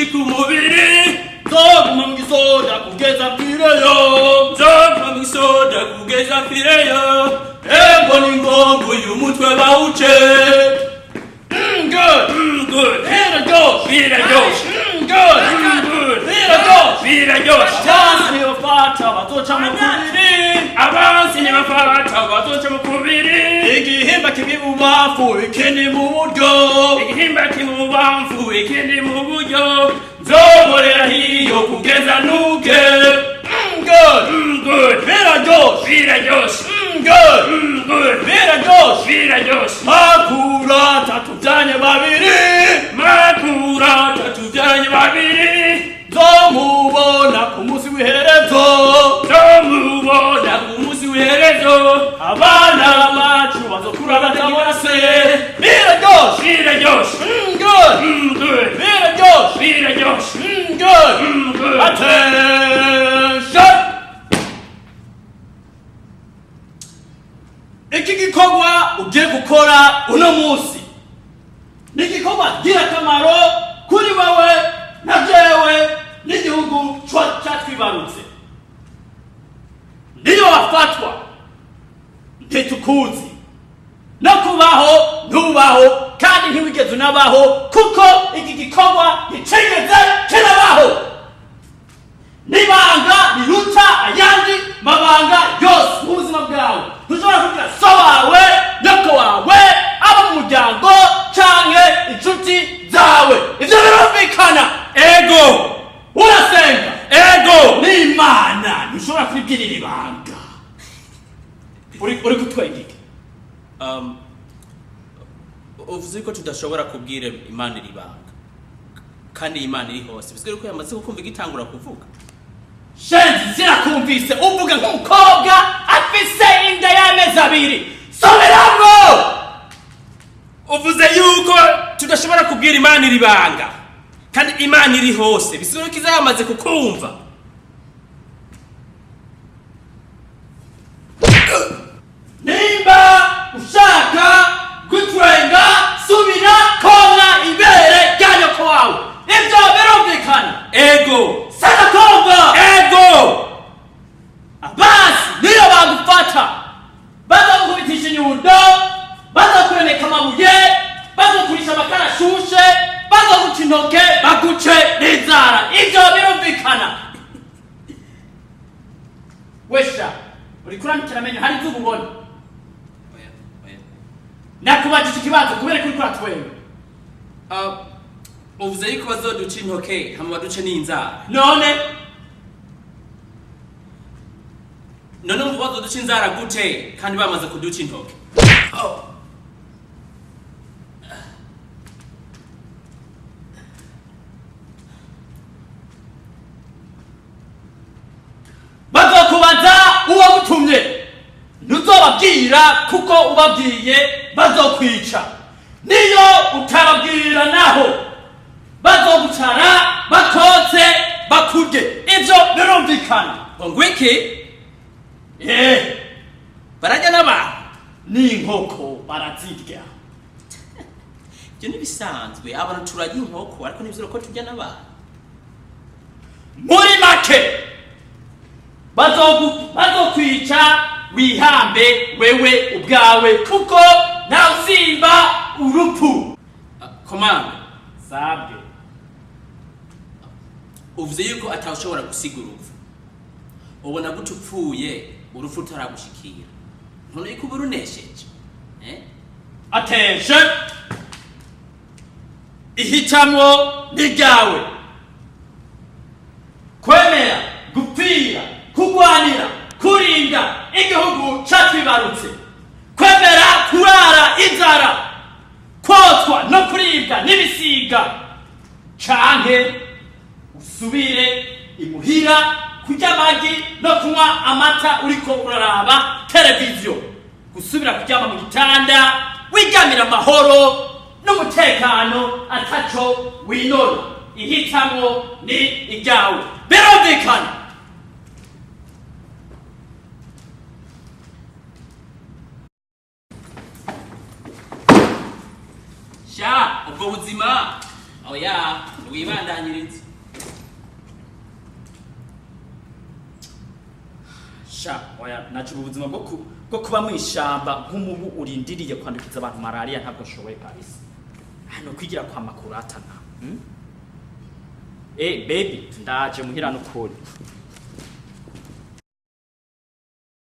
Gushika umubiri. Nzoguma mu gisoda kugeza mpfireyo. Nzoguma mu gisoda kugeza mpfireyo. Embo ni ngombwa uyu mutwe bawuce. Good. Good. Biraryoshe. Biraryoshe. Good. Good. Biraryoshe. Biraryoshe. Abansi ntibafata bazoca mu kubiri. Abansi ntibafata bazoca mu kubiri. Igihimba kimwe ibubamfu ikindi mu buryo. Igihimba kimwe mu bamfu ikindi mu buryo. Nzoborera hiyo kugeza nuke. Good. Good. Biraryoshe. Biraryoshe. Good. Good. Biraryoshe. Biraryoshe. Makura tatubyanye babiri. Makura tatubyanye babiri. Nzomubona ku munsi w'iherezo. Nzomubona ku munsi w'iherezo. Abana bacu bazokura batabona se. Biraryoshe. Biraryoshe. Good. Good. Biraryoshe. Biraryoshe. Good. Good. Attention! Iki gikorwa ugiye gukora uno munsi ni igikorwa ngirakamaro kuri wewe na jewe n'igihugu catwibarutse. Niyo wafatwa ntitukuzi, no kubaho ntubaho, kandi ntiwigeze unabaho, kuko iki gikorwa nticigeze kinabaho. N'ibanga riruta ayandi mabanga yose mu buzima bwawe. Ntushobora kugira so wawe, nyoko wawe, abo mu muryango canke inshuti zawe. Ivyo birumvikana? Ego. Urasenga? Ego. N'Imana ntushobora kubibwirira ibanga. Uri kutwenga iki? Uvuze ko tudashobora kubwira Imana iri banga, kandi Imana iri hose. Bisigura ko yamaze kukumva igitangura kuvuga. Shenzi, sinakumvise. Uvuga nk'umukobwa afise inda y'amezi 2. Soberamwo! Uvuze yuko tudashobora kubwira Imana iri banga, kandi Imana iri hose. Bisigura ko iza yamaze kukumva. Nimba ushaka gutwenga, subira konka ibere rya nyoko wawe. Ivyo birumvikana? Ego. Sanakumva. Ego. Basi niyo bagufata bazagukubitisha inyundo, bazakuremeka amabuye, bazakurisha amakara ashushe, bazaguca intoke, baguce n'inzara. Ivyo birumvikana? Wesha uriko uramikira amenyo, hari izuba ubona? Oya, oya. Nakubajije ikibazo kubera ko uriko uratwenga. Uvuze yuko bazoduca intoke hama baduce n'inzara. None? None umva, bazoduca inzara gute kandi bamaze kuduca intoke? Bazokubaza uwagutumye, ntuzobabwira, kuko ubabwiye bazokwica. Niyo utababwira naho bazogucara bakotse bakurye. Ivyo birumvikana? Ngo ngwiki? Eh. Bararya n'abantu? N'inkoko barazirya. Ibyo ntibisanzwe, abantu turarya inkoko, ariko ntibizira ko turya n'abantu. Muri make, bazokwica wihambe wewe ubwawe, kuko ntawusimba urupfu. Komanda. Sabwe. Uvuze yuko atawushobora gusiga urupfu. Ubona gute upfuye urupfu rutaragushikira? None yuko uba urunesheje, eh? Attention! Ihitamwo ni ryawe: kwemera gupfira kurwanira kurinda igihugu catwibarutse, kwemera kurara inzara, kotswa no kuribwa n'ibisiga, canke usubire imuhira kurya amagi no kunywa amata uriko uraraba televiziyo, gusubira kuryama mu gitanda wiryamira amahoro n'umutekano ataco winona. Ihitamwo ni iryawe. Birumvikana? Sha, ubwo buzima oya. Wibandanyirize. Sha oya, naje ubu buzima bwo kuba mu ishamba nk'umubu urindiriye kwandukiza abantu malaria, ntabwo nshoboye kabisa. Hano kwigira kwa makuratana. Eh baby, ndaje muhira n'ukuri.